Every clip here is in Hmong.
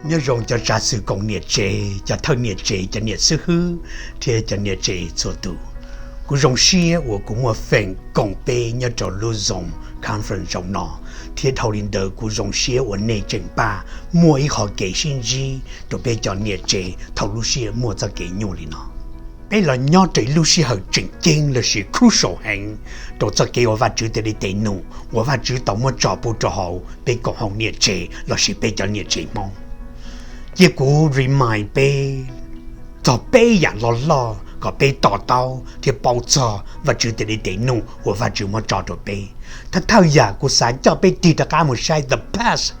Nyob zoo cov tsav xwm koom niam tsev, cov thawj niam tsev, cov niam xib hwb thiab cov niam tsev txhua tus. Kuv zoo siab uas kuv muaj feem koom peb nyob rau lub Zoom conference zoo no, thiab dhau li ntawd kuv zoo siab uas nej tseem npaj muaj ib qho kev sib ntsib rau peb cov niam tsev thaum lub sij hawm muaj txoj kev nyuaj li no. Peb los nyob rau ib lub sij hawm tseem ceeb lossis crucial heev rau txoj kev uas Vajtswv tes dej tes num uas Vajtswv tau muab tso pub rau hauv peb koom haum niam tsev lossis peb cov niam tsev Hmoob. Cia kuv remind peb txog peb yam loj loj kom peb to taub thiab paub txog Vajtswv tes dej tes num uas Vajtswv muab tso rau peb. Thawj thawj yam kuv xav coj peb tig rov qab mus saib the past,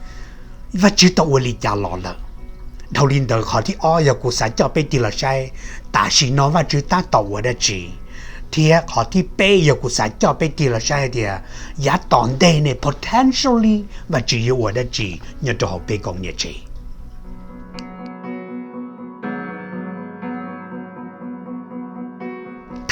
Vajtswv tau ua li cas los lawm. Dhau li ntawd qhov thib ob yog kuv xav coj peb tig los saib tam sim no Vajtswv tab tom ua dab tsi, thiab qhov thib peb yog kuv xav coj peb tig los saib hais tias yav tom ntej ne potentially Vajtswv yuav ua dab tsi nyob rau hauv peb koom niam tsev.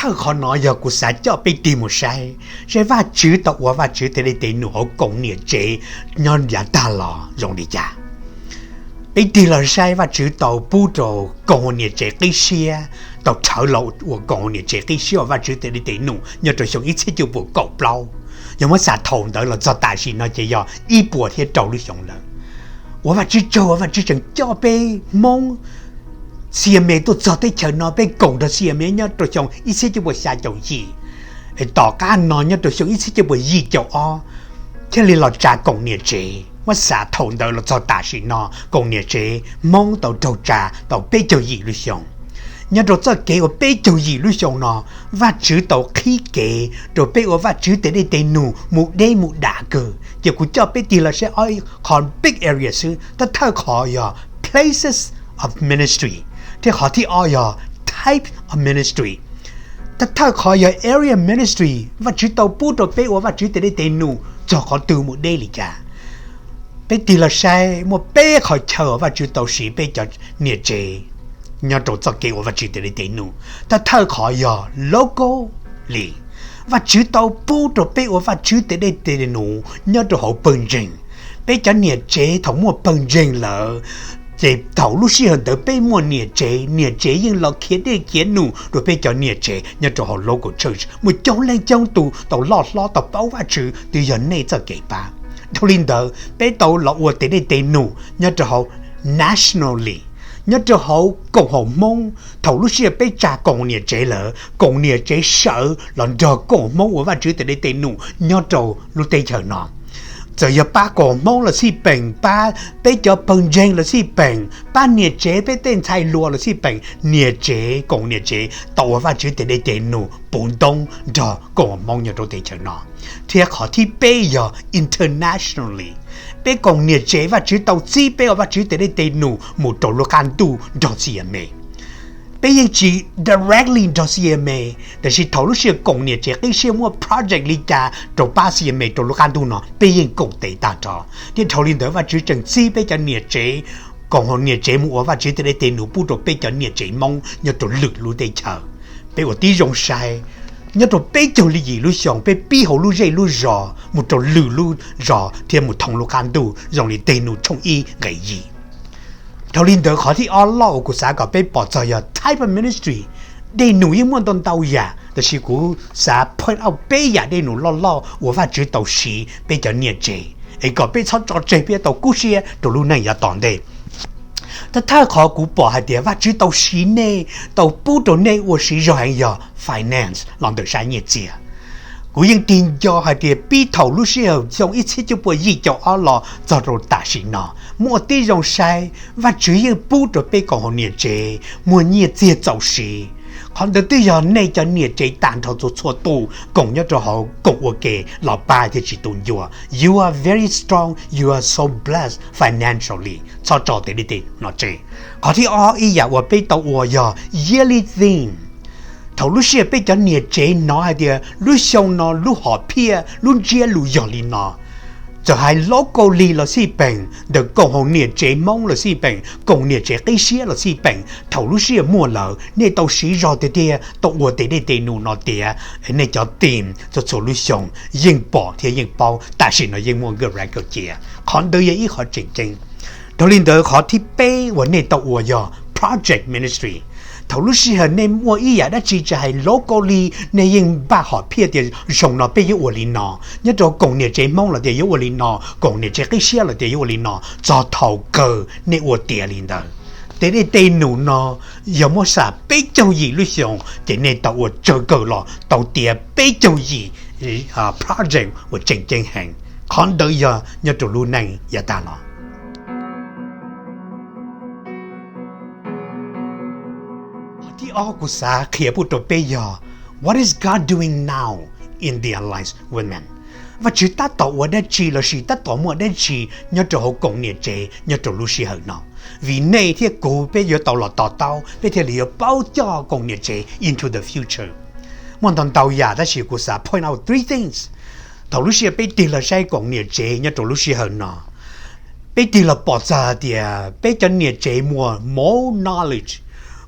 Thawj qhov no yog kuv xav coj peb tig mus saib, saib Vajtswv tau ua Vajtswv tes dej tes num hauv koom niam tsev nyob yav tag los zoo li cas. Peb tig los saib Vajtswv tau pub rau koom haum niam tsev qib siab, tau rhawv los ua koom haum niam tsev qib siab uas Vajtswv tes dej tes num nyob rau xyoo ib txhiab cuaj puas kaum plaub. Yog muab xav thaum ntawd los txog tam sim no ces yog ib puas thiab rau lub xyoo lawm. Ua Vajtswv tsaug uas Vajtswv tseem coj peb Hmoob C M A tuaj txog teb chaws no, peb koom nrog C M A nyob rau xyoo ib txhiab cuaj puas xya caum yim. Es tom qab no nyob rau xyoo ib txhiab cuaj puas yim caum ob thiaj li los tsa koom niam tsev. Muab xav thaum ntawd los txog tam sim no koom niam tsev Hmoob tau raug tsa tau peb caug yim lub xyoo. Nyob rau txoj kev uas peb caug yim lub xyoo no, Vajtswv tau qhib kev rau peb ua Vajtswv tes dej tes num mus deb mus dam kawg. Ces kuv coj peb tig los saib ob qho big area xwb, thawj thawj qhov yog places of ministry, thiab qhov thib ob yog type of ministry. Thawj thawj qhov yog area ministry, Vajtswv tau pub rau peb ua Vajtswv tes dej tes num txog qhov twg mus deb li cas. Peb tig los saib muaj peb qhov chaw uas Vajtswv tau siv peb cov niam tsev nyob rau txoj kev ua Vajtswv tes dej tes num. Thawj thawj qhov yog locally, Vajtswv tau pub rau peb ua Vajtswv tes dej tes num nyob rau hauv pawg ntseeg. Peb cov niam tsev thaum muaj pawg ntseeg lawm, ces thaum lub sij hawm ntawd peb muaj niam tsev, niam tsev yeej los khiav dej khiav num rau peb cov niam tsev nyob rau hauv local church. Muaj coob leej coob tus tau loj hlob tau paub Vajtswv twb yog nej txoj kev pab. Dhau li ntawd peb tau los ua tes dej tes num nyob rau hauv nationally, nyob rau hauv koom haum Hmoob. Thaum lub sij hawm peb tsa koom niam tsev lawm, koom niam tsev sawv los nrog koom Hmoob ua Vajtswv tes dej tes num nyob rau lub teb chaws no. Txawm yog pab koom Hmoob los xij peem, pab peb cov pawg ntseeg los xij peem, pab niam tsev peb tej ntxhais hluas los xij peem, niam tsev koom niam tsev tau ua Vajtswv tes dej tes num puv ntoob nrog koom Hmoob nyob rau teb chaws no. Thiab qhov thib peb yog internationally, peb koom niam tsev Vajtswv tau txib peb ua Vajtswv tes dej tes num mus rau lub qab ntuj nrog C M A. Peb yeej tsis directly nrog C M A, tab sis thaum lub sij hawm koom niam tsev qib siab muaj project li cas rau pab C M A rau lub qab ntuj no peb yeej koom tes tag nrho. Thiab dhau li ntawd Vajtswv tseem txib peb cov niam tsev, koom haum niam tsev mus ua Vajtswv tes dej tes num pub rau peb cov niam tsev Hmoob nyob rau lwm lub teb chaws. Peb ua tib zoo saib, nyob rau peb caug li yim lub xyoo peb pib hauv lub zej lub zos mus rau lwm lub zos thiab mus thoob lub qab ntuj zoo li Dej Num tshooj ib nqe yim. Dhau li ntawd qhov thib ob loj uas kuv xav kom peb pom txog yog type of ministry. Dej Num yeej muaj ntau ntau yam, tab sis kuv xav point out peb yam Dej Num loj loj uas Vajtswv tau siv peb cov niam tsev es kom peb txhob tso tseg, peb tau kub siab rau lub neej yav tom ntej. Thawj thawj qhov kuv pom hais tias Vajtswv tau siv nej, tau pub rau nej ua siv zog heev yog finance los ntawm sab nyiaj txiag. Kuv yeej tig nco hais tias pib thaum lub sij hawm xyoo ib txhiab cuaj puas yim caum ob los txog rau tam sim no, muaj tib zoo saib Vajtswv yeej pub rau peb koom haum niam tsev muaj nyiaj txiag txaus siv. Qhov ntawd twb yog nej cov niam tsev tag nrho txhua txhua tus koom nyob rau hauv koom ua ke los pab thiaj tsis tu ncua. You are very strong, you are so blessed financially. Txhob tso tej dej tej num tseg. Qhov thib ob ib yam uas peb tau ua yog yearly theme. Thaum lub sij hawm peb cov niam tsev hnov hais tias lub xyoo no lub hom phiaj lub ntsiab lus yog li no, txawm hais locally los xij peem, ntawm koom haum niam tsev Hmoob los xij peem, koom niam tsev qib siab los xij peem, thaum lub sij hawm muaj lawm nej tau siv zog tiag tiag tau ua tej dej tej num no tiag. Nej cov theme txhua txhua lub xyoo yeej pom thiab yeej paub, tam sim no yeej muaj nkawd record cia. Qhov ntawd yog ib qhov tseem ceeb. Dhau li ntawd qhov thib peb uas nej tau ua yog project ministry. Thaum lub sij hawm nej muaj ib yam dab tsi tsis hais locally, nej yeej npaj hom phiaj tias zoo no peb yuav ua li no, nyob rau koom niam tsev Hmoob los tias yuav ua li no, koom niam tsev qib siab los tias yuav ua li no, txog thaum kawg nej ua tiav li ntawd. Ces nej tej num no yog muab xam peb caug yim lub xyoo ces nej tau ua tsawg kawg los tau tiav peb caug yim project uas tseem ceeb heev. Qhov ntawd yog nyob rau lub neej yav tag los. Qhov thib ob kuv xav qhia pub rau peb yog, what is God doing now in the Alliance Women? Vajtswv tab tom ua dab tsi lossis tab tom muaj dab tsi nyob rau hauv koom niam tsev nyob rau lub sij hawm no? Vim nej thiab kuv peb yuav tau los to taub, peb thiaj li yuav paub coj koom niam tsev into the future. Muaj ntau ntau yam tab sis kuv xav point out three things. Thaum lub sij hawm peb tig los saib koom niam tsev nyob rau lub sij hawm no, peb tig los pom txog hais tias peb cov niam tsev muaj more knowledge,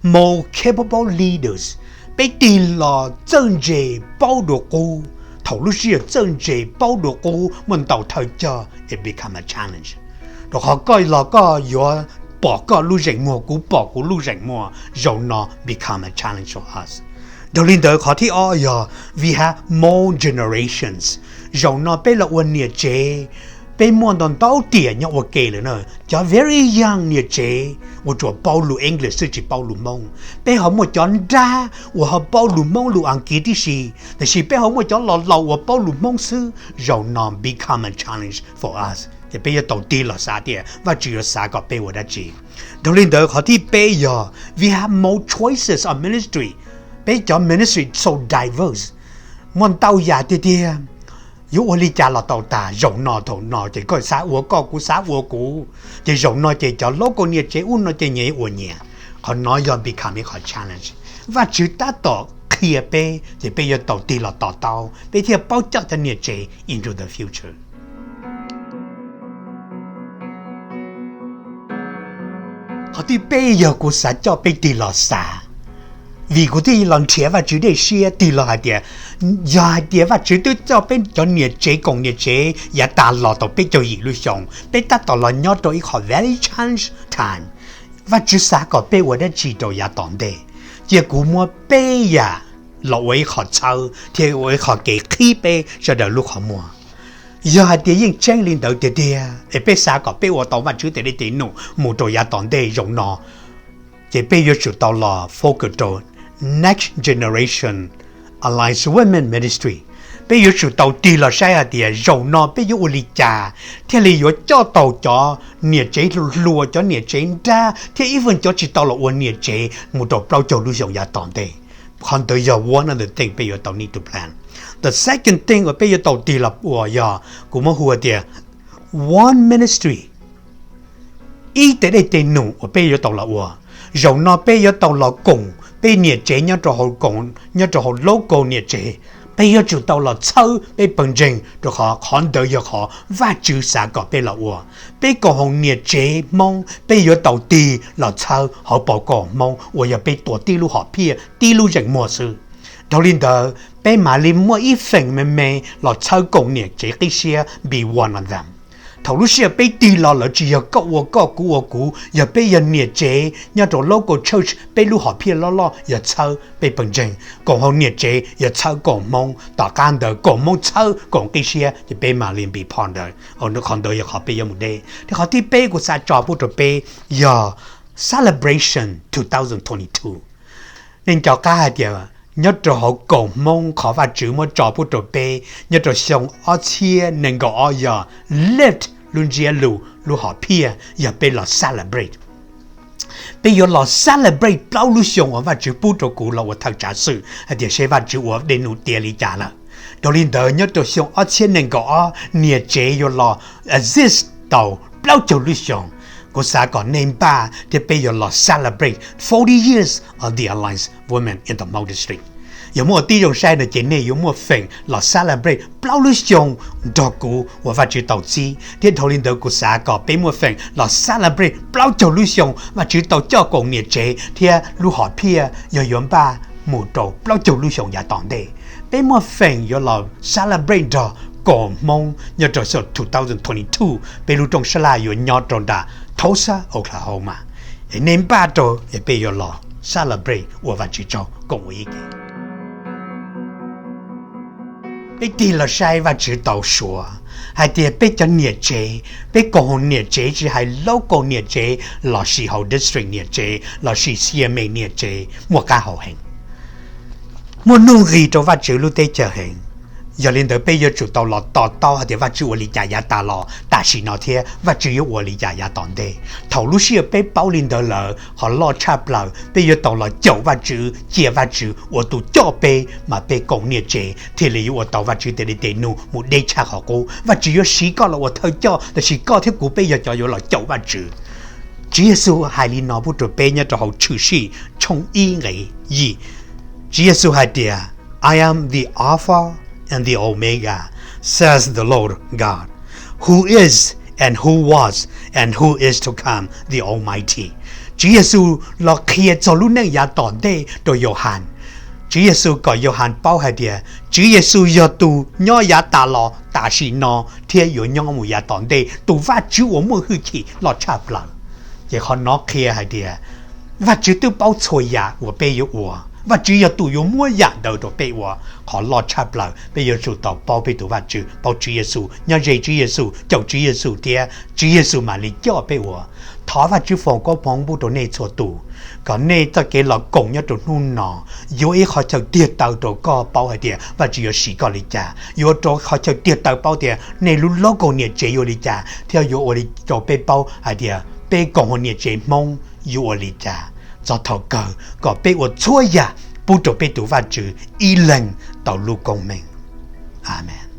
more capable leaders. Peb tig los txawj ntse paub dua qub. Thaum lub sij hawm txawj ntse paub dua qub muaj ntau thawj coj, it become a challenge. Rau qhov koj los koj yuav pom koj lub zeem muag, kuv pom kuv lub zeem muag, zaum no become a challenge for us. Dhau li ntawd qhov thib ob yog we have more generations. Zaum no peb los ua niam tsev, peb muaj ntau ntau tiam nyob ua ke lawm na. Cov very young niam tsev uas tsuas paub lus English xwb tsis paub lus Hmoob. Peb ho muaj cov nrab uas ho paub lus Hmoob lus Askiv tib si, tiam sis peb ho muaj cov laus laus uas paub lus Hmoob xwb. Zaum no become a challenge for us. Ces peb yuav tau tig los xav tias Vajtswv yuav xav kom peb ua dab tsi. Dhau li ntawd qhov thib peb yog we have more choices of ministry. Peb cov ministry so diverse, muaj ntau yam tiag tiag. Yuav ua li cas los tau tas, zaum no thaum no ces koj xav ua koj, kuv xav ua kuv, ces zaum no ces cov local niam tsev ub no ces nyias ua nyias. Qhov no yog become ib qhov challenge. Vajtswv tab tom qhia peb ces peb yuav tau tig los to taub, peb thiaj paub coj cov niam tsev into the future. Qhov thib peb yog kuv xav coj peb tig los xav, vim kuv thiaj los nrhiav Vajtswv dej siab tig los hais tias, yog hais tias Vajtswv twb coj peb cov niam tsev koom niam tsev yav tas los tau peb caug yim lub xyoo, peb tab tom los nyob rau ib qho very challenge time. Vajtswv xav kom peb ua dab tsi rau yav tom ntej? Cia kuv muab peb yam los ua ib qho txhawb thiab ua ib qho kev qhib peb sawv daws lub qhov muag. Yog hais tias yeej tseeb li ntawd tiag tiag es peb xav kom peb ua tau Vajtswv tes dej tes num mus rau yav tom ntej zaum no, ces peb yuav tsum tau los focus rau Next Generation Alliance Women Ministry. Peb yuav tsum tau tig los saib hais tias zaum no peb yuav ua li cas thiaj li yuav coj tau cov niam tsev hluas, cov niam tsev nrab thiab ib feem cov tsis tau los ua niam tsev mus rau plaub caug lub xyoo yav tom ntej. Qhov ntawd yog one of the things peb yuav tau need to plan. The second thing uas peb yuav tau tig los ua yog kuv muab hu tias one ministry, ib tes dej tes num uas peb yuav tau los ua. Zaum no peb yuav tau los koom peb niam tsev nyob rau hauv local niam tsev, peb yuav tsum tau los txhawb peb pawg ntseeg, rau qhov qhov ntawd yog qhov Vajtswv xav kom peb los ua. Peb koom haum niam tsev Hmoob peb yuav tau tig los txhawb hauv paus koom Hmoob uas yog peb tuav tib lub hom phiaj tib lub zeem muag xwb. Dhau li ntawd peb mam li muaj ib feem me me los txhawb koom niam tsev qib siab be one of them. Thaum lub sij hawm peb tig los lawm tsis yog koj ua koj kuv ua kuv, yog peb yog niam tsev nyob rau local church peb lub hom phiaj loj loj yog txhawb peb pawg ntseeg, koom haum niam tsev yog txhawb koom Hmoob, tom qab ntawd koom Hmoob txhawb koom qib siab ces peb mam li be part ntawd. Qhov ntawd yog qhov peb yuav mus deb. Thiab qhov thib peb kuv xav tso pub rau peb yog celebration two thousand twenty-two. Nej nco qab hais tias nyob rau hauv koom Hmoob qhov Vajtswv muab tso pub rau peb nyob rau xyoo ob txhiab nees nkaum ob yog lift lub ntsiab lus lub hom phiaj yog peb los celebrate. Peb yuav los celebrate plaub lub xyoo uas Vajtswv pub rau kuv los ua thawj tsav xwm hais tias seb Vajtswv ua dej num tiav li cas lawm. Dhau li ntawd nyob rau xyoo ob txhiab nees nkaum ob niam tsev yuav los exist tau plaub caug lub xyoo. Kuv xav kom nej npaj thiab peb yuav los celebrate forty years of the Alliance Women in the Hmong District. Yog muaj tib zoo saib no ces nej yuav muaj feem los celebrate plaub lub xyoo nrog kuv uas Vajtswv tau txib, thiab dhau li ntawd kuv xav kom peb muaj feem los celebrate plaub caug lub xyoo Vajtswv tau coj koom niam tsev thiab lub hom phiaj yog yuav npaj mus rau plaub caug lub xyoo yav tom ntej. Peb muaj feem yuav los celebrate nrog koom Hmoob nyob rau xyoo two thousand twenty-two, peb lub rooj sab laj yuav nyob rau nram Tulsa, Oklahoma. Es nej npaj rau es peb yuav los celebrate ua Vajtswv tsaug koom ua ib ke. Peb tig los saib Vajtswv tau suav hais tias peb cov niam tsev, peb koom haum niam tsev, tsis hais local niam tsev lossis hauv district niam tsev lossis C M A niam tsev, muaj qab hau heev, muaj nuj nqis rau Vajtswv lub teb chaws heev. Yog li ntawd peb yuav tsum tau los to taub hais tias Vajtswv ua li cas yav tas los, tam sim no thiab Vajtswv yuav ua li cas yav tom ntej. Thaum lub sij hawm peb paub li ntawd lawm, qhov loj tshaj plaws peb yuav tau los caum Vajtswv, cia Vajtswv ua tus coj peb, mas peb koom niam tsev thiaj li yuav ua tau Vajtswv tes li tes num mus deb tshaj qhov qub. Vajtswv yuav siv koj los ua thawj coj, tab sis koj thiab kuv peb yog cov yuav los caum Vajtswv. Tswv Yexus hais li no pub rau peb nyob rau hauv Tshwm Sim tshooj ib nqe yim. Tswv Yexus hais tias, I am the Alpha and the Omega, says the Lord God, who is and who was and who is to come, the Almighty. Tswv Yexus los qhia txog lub neej yav tom ntej rau Yauhas. Tswv Yexus kom Yauhas paub hais tias Tswv Yexus yog tus nyob yav tas los, tam sim no thiab yuav nyob mus yav tom ntej, tus Vajtswv uas muaj hwj chim loj tshaj plaws. Ces qhov no qhia hais tias Vajtswv twb paub txhua yam uas peb yuav ua, Vajtswv yog tus yuav muab yam ntawd rau peb ua. Qhov loj tshaj plaws peb yuav tsum tau paub peb tus Vajtswv, paub Tswv Yexus, nyob ze Tswv Yexus, caum Tswv Yexus thiab Tswv Yexus mam li coj peb ua. Thov Vajtswv foom koob hmoov pub rau nej txhua tus, kom nej txoj kev los koom nyob rau hnub no yuav ib qhov chaw tiag taw rau koj paub hais tias Vajtswv yuav siv koj li cas, yuav rau qhov chaw tiag taw paub tias nej lub local niam tsev yuav ua li cas, thiab yuav ua li rau peb paub hais tias peb koom haum niam tsev Hmoob yuav ua li cas. Txog thaum kawg kom peb ua txhua yam pub rau peb tus Vajtswv ib leeg tau lub koob meej. Amees.